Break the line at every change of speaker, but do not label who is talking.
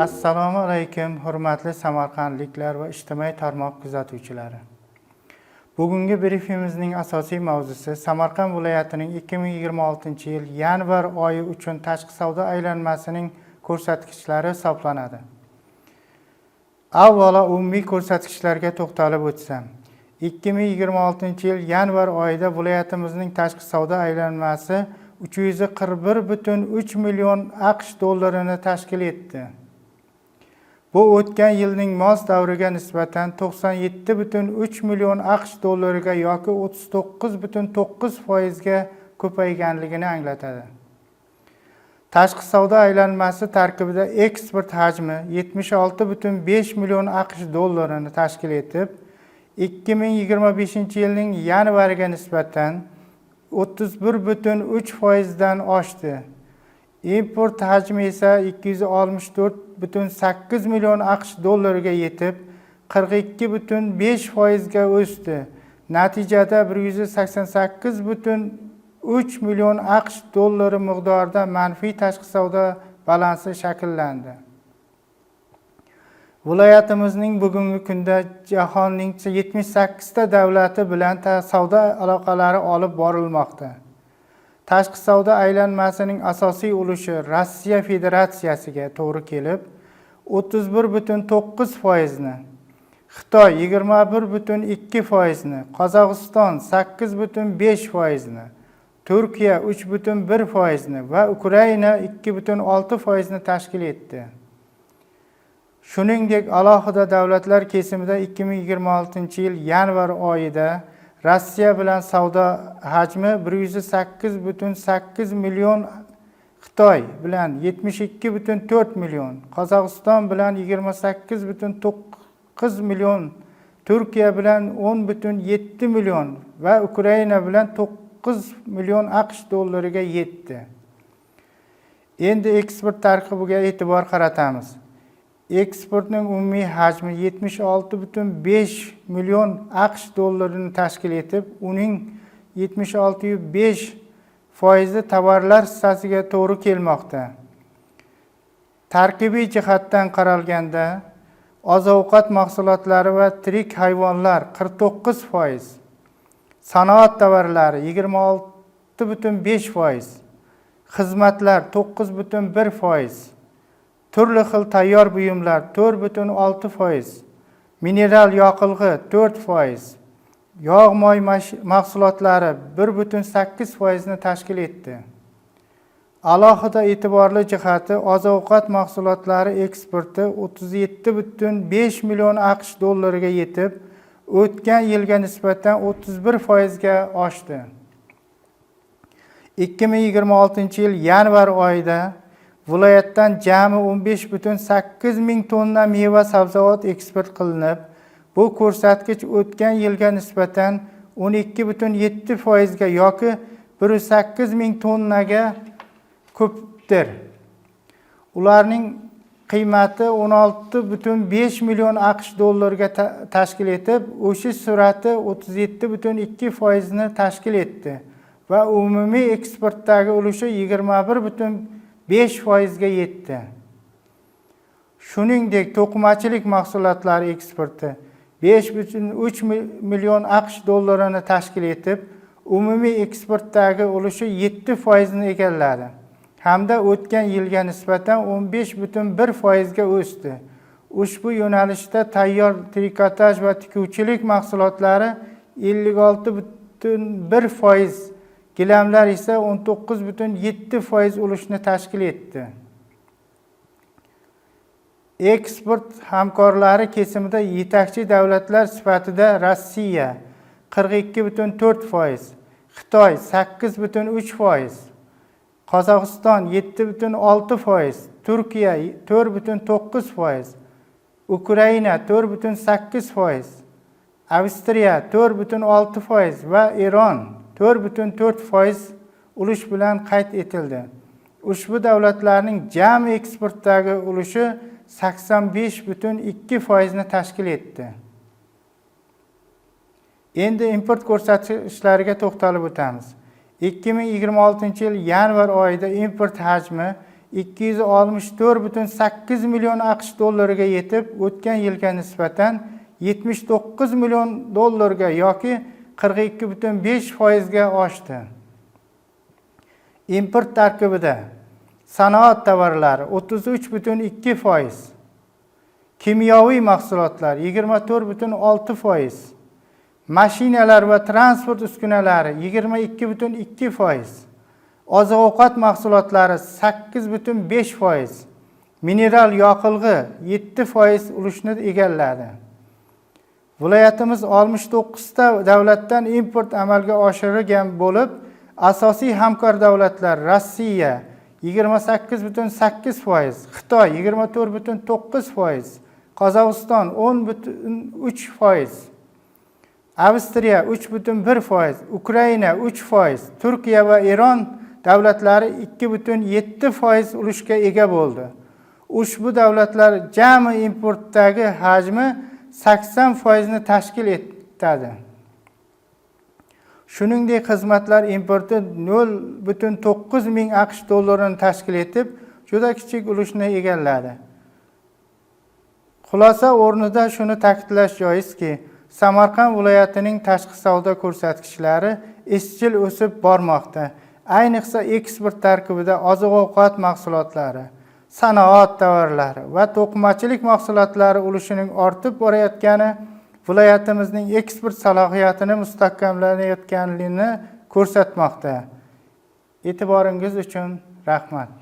Assalomu alaykum, hurmatli samarqandliklar va ijtimoiy tarmoq kuzatuvchilari. Bugungi brifingimizning asosiy mavzusi Samarqand viloyatining 2026-yil yanvar oyi uchun tashqi savdo aylanmasining ko'rsatkichlari hisoblanadi. Avvalo umumiy ko'rsatkichlarga to'xtalib o'tsam, 2026-yil yanvar oyida viloyatimizning tashqi savdo aylanmasi 341,3 million AQSh dollarini tashkil etdi. Bu o'tgan yilning mos davriga nisbatan 97,3 million AQSh dollariga yoki 39,9% ga ko'payganligini anglatadi. Tashqi savdo aylanmasi tarkibida eksport hajmi 76,5 million AQSh dollarini tashkil etib, 2025-yilning yanvariga nisbatan 31,3% dan oshdi. Import hajmi esa 264,8 million AQSh dollariga yetib, 42,5% ga o'sdi. Natijada 188,3 million AQSh dollari miqdorida manfiy tashqi savdo balansi shakllandi. Viloyatimizning bugungi kunda jahonning 78 ta davlati bilan savdo aloqalari olib borilmoqda. Tashqi savdo aylanmasining asosiy ulushi Rossiya Federatsiyasiga to'g'ri kelib, 31,9 foizni, Xitoy 21,2 foizni, Qozog'iston 8,5 foizni, Turkiya 3,1 foizni va Ukraina 2,6 foizni tashkil etdi. Shuningdek, alohida davlatlar kesimida 2026-yil yanvar oyida Rossiya bilan savdo hajmi 108,8 million, Xitoy bilan 72,4 million, Qozog'iston bilan 28,9 million, Turkiya bilan 10,7 million va Ukraina bilan 9 million AQSh dollariga yetdi. Endi eksport tarkibiga e'tibor qaratamiz. Eksportning umumiy hajmi 76,5 million AQSh dollarini tashkil etib, uning 76,5 foizi tovarlar hissasiga to'g'ri kelmoqda. Tarkibiy jihatdan qaralganda, oziq-ovqat mahsulotlari va tirik hayvonlar 49%, sanoat tovarlari 26,5%, xizmatlar 9,1%, turli xil tayyor buyumlar 4,6%, mineral yoqilg'i 4%, yog' moy mahsulotlari 1,8 foizni tashkil etdi. Alohida e'tiborli jihati, oziq-ovqat mahsulotlari eksporti 37,5 million AQSh dollariga yetib, o'tgan yilga nisbatan 31% ga oshdi. 2026-yil yanvar oyida viloyatdan jami 15,8 ming tonna meva sabzavot eksport qilinib, bu ko'rsatkich o'tgan yilga nisbatan 12,7% ga yoki 108 ming tonnaga ko'pdir. Ularning qiymati 16,5 million AQSh dollariga tashkil etib, o'sish sur'ati 37,2 foizni tashkil etdi va umumiy eksportdagi ulushi 21,5 foizga yetdi. Shuningdek, to'qimachilik mahsulotlari eksporti 5,3 million AQSh dollarini tashkil etib, umumiy eksportdagi ulushi 7 foizni egalladi hamda o'tgan yilga nisbatan 15,1 foizga o'sdi. Ushbu yo'nalishda tayyor trikotaj va tikuvchilik mahsulotlari 56,1%, gilamlar esa 19,7% ulushni tashkil etdi. Eksport hamkorlari kesimida yetakchi davlatlar sifatida Rossiya 42,4%, Xitoy 8,3%, Qozog'iston 7,6%, Turkiya 4,9%, Ukraina 4,8%, Avstriya 4,6% va Eron 4,4% ulush bilan qayd etildi. Ushbu davlatlarning jami eksportdagi ulushi 85,2 foizni tashkil etdi. Endi import ko'rsatkichlariga to'xtalib o'tamiz. 2026-yil yanvar oyida import hajmi 264,8 million AQSh dollariga yetib, o'tgan yilga nisbatan 79 million dollarga yoki 42,5 foizga oshdi. Import tarkibida sanoat tovarlari 33,2%, kimyoviy mahsulotlar 24,6%, mashinalar va transport uskunalari 22,2%, oziq ovqat mahsulotlari 8,5%, mineral yoqilg'i 7% ulushni egalladi. Viloyatimiz 69 ta davlatdan import amalga oshirgan bo'lib, asosiy hamkor davlatlar Rossiya 28,8%, Xitoy 24,9%, Qozog'iston 10,3%, Avstriya 3,1%, Ukraina 3%, Turkiya va Eron davlatlari 2,7% ulushga ega bo'ldi. Ushbu davlatlar jami importdagi hajmi 80 foizni tashkil etadi. Shuningdek, xizmatlar importi 0,9 ming AQSh dollarini tashkil etib, juda kichik ulushni egalladi. Xulosa o'rnida shuni ta'kidlash joizki, Samarqand viloyatining tashqi savdo ko'rsatkichlari izchil o'sib bormoqda. Ayniqsa, eksport tarkibida oziq ovqat mahsulotlari, sanoat tovarlari va to'qimachilik mahsulotlari ulushining ortib borayotgani viloyatimizning eksport salohiyatini mustahkamlanayotganligini ko'rsatmoqda. E'tiboringiz uchun rahmat.